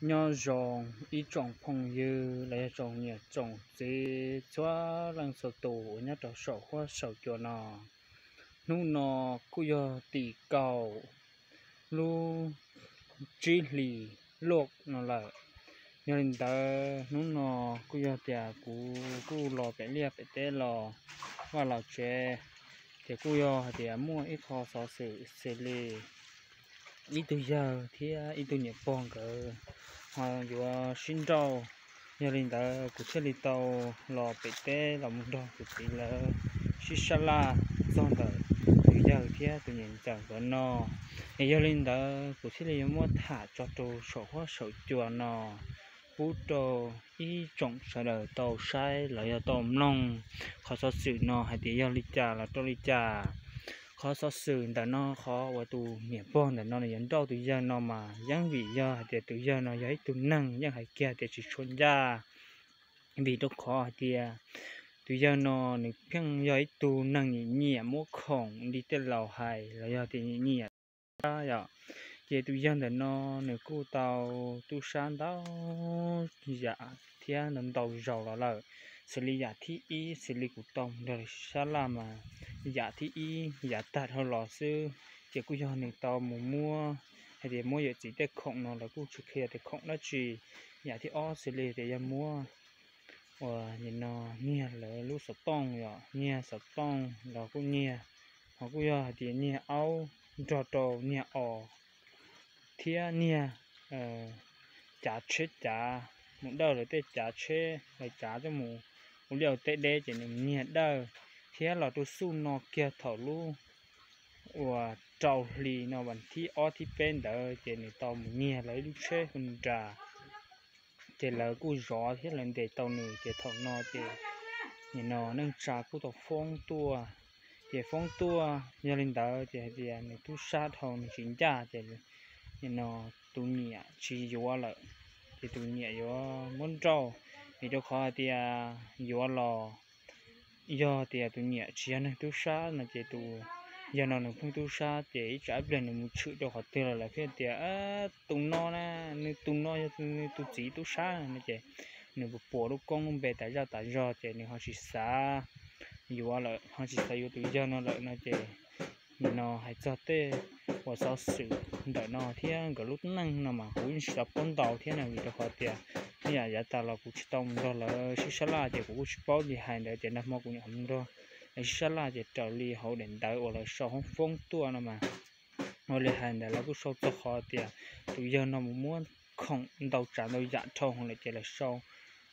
Nyob zoo ib tsoom phooj ywg los yog tsoom niam tsoom txiv txhua leej txhua tus uas nyob rau saum huab saum cua no. Hnub no kuj yog tim kaum lub tsib hlis luaj no lawm. Yog li ntawd hnub no kuj yog tias kuv kuj los pem liaj pem teb los vaj los tsev, ces kuj yog hais tias muaj ib qho xov xwm xws li ib tug yawg thiab ib tug niam pog nkawd ho yuav sib nrauj. Yog li ntawd kuv thiaj li tau los pem teb los mus nrog kuv txiv lawv sib sab laj txog ntawm tus yawg thiab tus niam ntxawm nkawd no. Es yog li ntawd kuv thiaj li yuav muab tham tso rau saum huab saum cua no pub rau ib tsoom sawv daws tau saib los yog tau mloog qhov xov xwm no hais tias yog li cas los rau li cas. Qhov xov xwm ntawm no, qhov uas tus niam pog ntawm no nws yuav nrauj tus yawg no mas yeej vim yog hais tias tus yawg no yog ib tug neeg yeej hais kiag tias tsis tshua ncaj, vim rau qhov hais tias tus yawg no nws pheej yog ib tug neeg nyiam nyiam muab khoom li tej laus hais los yog tias nyiam nyiam sab yom. Ces tus yawg ntawm no nws kuj tau tub sab ntau yam thiab ntau ntau zaus los lawm, xws li yam thib ib xws li kuv tau nrog lawv sib sab laj mas yam thib ib yav tag dhau los xwb, ces kuj yog nws tau mus muab, hais tias muab yawm txiv tej khoom no, lawv kuj tsis qhia tias khoom dab tsi. Yam thib ob xws li tias yog muab uas nim no nyiag lawv lub xov tooj yom, nyiag xov tooj los kuj nyiag, ho kuj yog hais tias nyiag aub nrog rau nyiag os thiab nyiag cav tsheb cav, mus dawj lawv tej cav tsheb lawv cav coj mus ua liaj ua teb deb ces nws mus nyiag dawj, thiab los rau xub no kiag thaum lub uas rau hli no vas thib ob thib peb ntawd ces nws tau mus nyiag lawv ib lub tsheb Honda, ces lawv kuj zov thiab lawv ntes tau nws ces thaum no ces nim no neej tsa kuj tau foob tuaj. Ces foob tuaj yog li ntawd ces hais tias nws tub sab dhau nws tsis ncaj ces nim no tus niam tsis yuav lawm, ces tus niam yuav muab nrauj, vim rau qhov hais tias yuav los yog tias tus niam tsis yog neeg tub sab no ces tus yawg no nws pheej tub sab ces ib tsam ib pliag nws mus tshwm rau qhov twg los lawv thiaj tias tus no na, nws tus no yog nws tus txiv tub sab no ces nws puas puas lub koob lub npe tas zaj tas zog ces nws ho tsis xav yuav lawm, ho tsis xav yuav tus yawg no lawm no ces nim no hais txog tej uas xov xwm ntawm no thiab nkawd lub neej no mas kuv yeej tsis tau paub ntau thiab na, vim rau qhov tias ib yam yav tas los kuv tsis tau mus nrog lawv sib sab laj ces kuv kuj tsis paub li. Hais ntawd ces nag hmo kuv nyuam qhuav mus nrog lawv sib sab laj ces raws li hauv daim ntawv uas lawv sau hoob foob tuaj no mas ua li hais ntawd lawv kuj sau txog qhov tias tus yawg no mus muab khoom ntau tsav ntau yam dhau hwv lawm ces lawv sau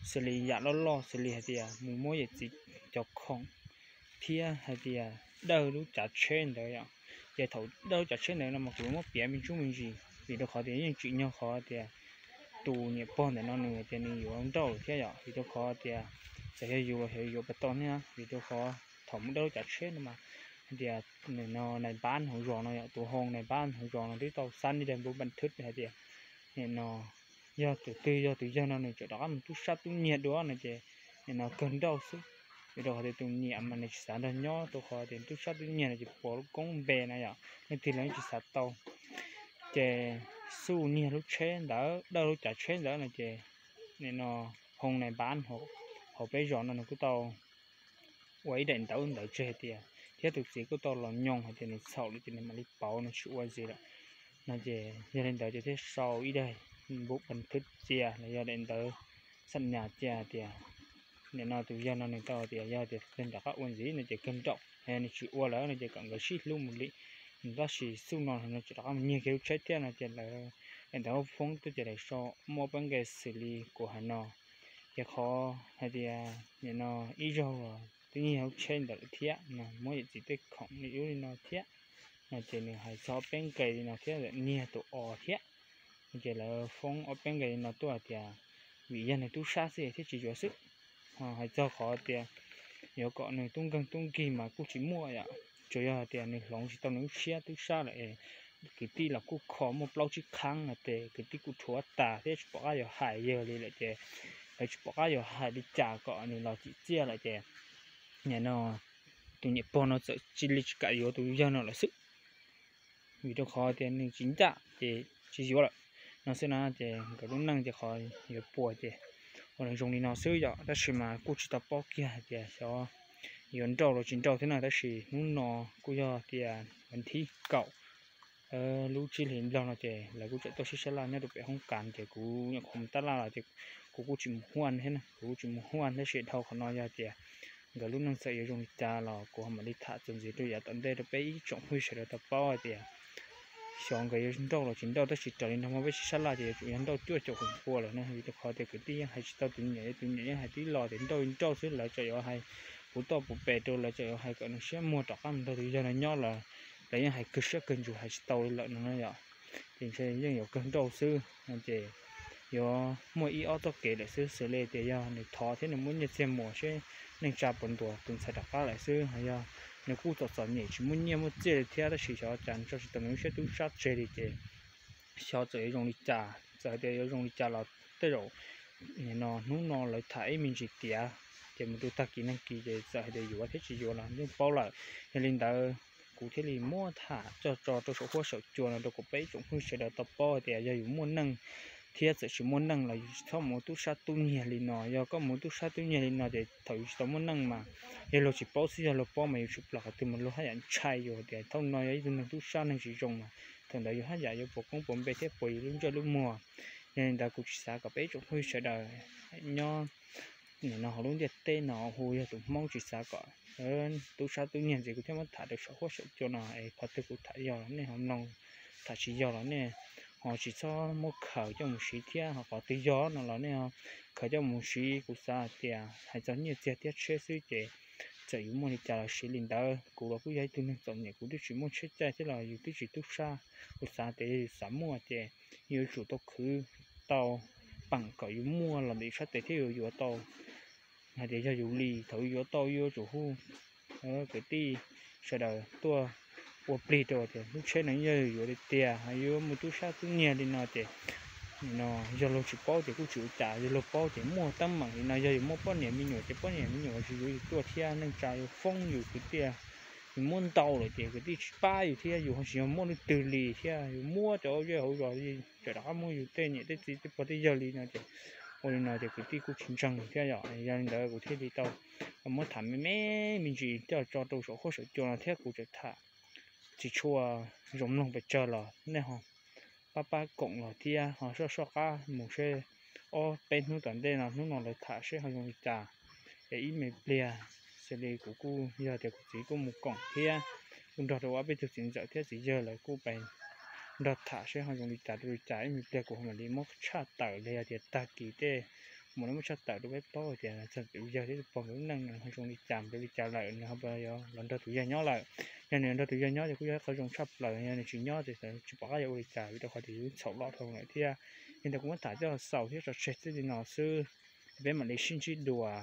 xws li yam loj loj xws li hais tias mus muab yawm txiv cov khoom thiab hais tias dawj lub cav tsheb ntawd yom. Ces thaum dawj lub cav tsheb ntawd no mas kuv muab piav me ntsuj me ntsis vim rau qhov tias yeej tsim nyog qhov tias tus niam pog ntawm no nws tias nws yuav nrauj thiab yom, vim rau qhov tias txawm yog yus los xyov yuav puas tau thiab, vim rau qhov thaum muab dawj lub cav tsheb no mas hais tias nim no nais npab hauv zos no yom, tus hoo nais npab hauv zos no twb tau xab nij dag npub npaj thwb hais tias nim no yog tus twg yog tus yawg no nws tseem rov qab mus tub sab tub nyiag dua no ces nim no kawg nrauj xwb. Vim rau qhov tias tus niam mas nws tsis xav nrog nyob rau qhov tias tub sab tub nyiag no ces puas lub koob npe na yom, leej twg los yeej tsis xav tau. Ces xuj nyiag lub tsheb ntawd, dawj lub cav tsheb ntawd no ces nim no hoo nais npab hauv peb zos no nws kuj tau ua ib daim ntawv ntawd tseg hais tias, thiab tus txiv kuj tau los nyoog hais tias nws txhaum lawm ces nws mam li pauv, nws tsis ua ntxiv lawm no ces yog li ntawd ces thiaj sau ib daim npub paj thwb cia los yog daim ntawv xam nyas cia hais tias nim no tus yawg no nws tau tias yog tias nws rov qab ua ntxiv no ces kawg nraum, nws tsis ua lawm no ces kom nkawd sib hlub mus li. Tab sis xuj no nws tseem rov qab mus nyiag kiag lub tsheb thiab no ces lawv daim ntawv foob tuaj ces lawv sau muaj ob peb nqe xws li kuv hais no. Ces qhov hais tias nim no ib zaug twb nyiag lub tsheb ntawd lawm thiab no, muab yawm txiv tej khoom li ub li no thiab no ces nws hais txog ob peb nqe li no thiab, nyiag tus os thiab no ces lawv foob ob peb nqe li no tuaj hais tias vim yog nws tub sab xwb thiaj tsis yuav xwb. Hais txog qhov tias yuav kom nws tub nkeeg tub nkig mas kuj tsis muaj yom, tsuas yog hais tias nws hloov tsis tau nws lub siab tub sab lawm es kwv tij los kuj kho muaj plaub tsib qhab no ces kwv tij kuj rhuav tas thiab tsis pom qab yuav hais yawg li lawm ces lawv tsis pom qab yuav hais li cas kom nws los cim txiaj lawm ces nim no tus niam pog no txawm cia li tsis kam yuav tus yawg no lawm xwb. Vim rau qhov tias nws tsis ncaj ces tsis yuav lawm. no xwb na, ces nkawd lub neej ces qhov yuav puas ces ua zoo li no xwb yom. Tab sis mas kuj tsis tau paub kiag hais tias xyov yuav nrauj los tsis nrauj thiab na, tab sis hnub no kuj yog tias vas thib kaum lub tsib hlis nplog no ces lawv kuj tseem tuaj sib sab laj nyob rau pem hoob kas, ces kuv nyuam qhuav mus tab laj los ces kuv kuj tsis mus huaj thiab, kuv kuj tsis mus huaj, tab sis dhau qhov no yog tias nkawd lub neej txawm yuav zoo li cas los kuv ho mam li tham txuas ntxiv rau yav tom ntej rau peb ib tsoom phooj ywg sawv daws tau paub hais tias xyov nkawd yuav nrauj los tsis nrauj, tab sis raws li nraug mog peb sib sab laj ces yuav tsum yog nrauj cuaj caum feem pua lawm na, vim rau qhov tias kwv tij yeej hais tsis tau tus me nyuam, tus me nyuam yeej hais tib lo tias nrauj nrauj xwb, lawv tseem yuav hais puv toj puv pes rau, lawv tseem yuav hais kom nws siab muag rov qab mus nrog tus yawg no nyob los lawv yeej hais kawg siab kawg ntsws hais tsis tau li lawm no na yom. Ces ntshe yeej yuav kawg nrauj xwb no ces yuav muaj ib ob txoj kev lawm xwb, xws li tias yog nws thov thiab nws muaj nyiaj txiag muas seb neej tsa puas ntuas tus ntxhais rov qab lawm xwb, yog nws kuj txom txom nyem tsis muaj nyiaj muaj txiaj li thiab, tab sis xyov cas nws tso tsis tau nws lub siab tub sab tseg li ces xyov txawm yuav zoo li cas, txawm hais tias yuav zoo li cas los tej zaum nim no hnub no lawv tham ib me ntsis tiav, ces mus rau tag kis nag kis ces txawm hais tias yuav thiab tsis yuav los yeej paub lawm. Yog li ntawd kuv thiaj li muab tham coj tso rau saum huab saum cua no rau kuv peb ib tsoom phooj ywg sawv daws tau paub hais tias yog yus muaj neej thiab txawm tsis muaj neej los yus tsis txhob mus ua tub sab tub nyiag li no. Yog koj mus ua tub sab tub nyiag li no ces thaum yus tsis tau muaj neej mas yog luag tsis paub xwb, yog luag paub mas yus tsis pom qhov twg mas luag haj yam ntshai yus tias thaum no yog ib tug neeg tub sab neeg tsis zoo mas thaum ntawd yus haj yam yuav puas koob puas npe thiab puas yus lub ntsej lub muag. Yog li ntawd kuv tsis xav kom peb ib tsoom phooj ywg sawv daws nyob nim no hauv lub ntiaj teb no hu yog tus Hmoob tsis xav kom tub sab tub nyiag ntxiv, kuv thiaj muab tham rau saum huab saum cua no es qhov twg kuv tham yog los nej ho mloog, tham tsis yog los nej ho tsis txhob muab khaws coj mus siv thiab, ho qhov twg yog no los nej ho khaws coj mus siv. Kuv xav hais tias hais txog nyiaj txiag thiab tsheb xwb ces txawm yus muaj li cas los siv li ntawd. Kuv los kuj yog ib tug neeg txom nyem, kuv twb tsis muaj tsheb caij thiab los yus twb tsis tub sab. Kuv xav tias yog yus xav muaj ces yus yuav tsum tau khwv tau peem kom yus muaj los ntawm yus sab tes thiab yuav yuav tau. Hais tias yog yus li thaum yus yuav tau yuav tsum hu kwv tij sawv daws tuaj ua plig rau tias lub tsheb no yog yus yuav li tiag, yus yuav mus tub sab tub nyiag li no ces no yog luag tsis paub ces kuj tsis ua cas, yog luag paub ces muaj teeb meem li no. Yog yus muaj poj niam me nyuam ces poj niam me nyuam tsis yuav yus tuaj thiab, neej tsa yuav foob yus kwv tij, yus muab ntau lawm ces kwv tij tsis pab yus thiab, yus ho tsis yog muaj leej twg li thiab, yus muab cov zej hauv zos li tseem rov qab muab yus tej niam tej txiv tej pog tej yawg li no ces ua li no ces kwv tij kuj tsis ntseeg thiab yom. Yog li ntawd kuv thiaj li tau muab tham me me me ntsis coj tso rau saum huab saum cua no thiab kuv tseem tham tsis tshua zoo mloog pes tsawg los nej ho pab pab koom los thiab ho soj soj qab mus seb ob peb hnub tom ntej no hnub no lawv tham seb ho zoo li cas. Es ib me pliag xws li kuv kuj yog tias kuv txiv kuj mus koom thiab, kuj nrog rau ob peb tug txiv ntxawm thiab txiv yawg lawv kuj pais nrog tham seb ho zoo li cas rau li cas. Ib me pliag kuv ho mam li muab tshaj tawm li hais tias tag kis tej mus muab tshaj tawm rau peb paub tias txog tus yawg thiab tus pog nkawd lub neej no ho zoo li cas rau li cas lawm, nws ho puas yuav los nrog tus yawg nyob lawm. Yog nws nrog tus yawg nyob ces kuj yog ib qho zoo tshaj plaws, yog nws tsis nyob ces tsis pom qab yuav ua li cas vim rau qhov tias yus txhaum loj dhau lawm thiab. Li ntawd kuv muab tham coj xaus thiab tso tseg txij li no xwb, peb mam li sib ntsib dua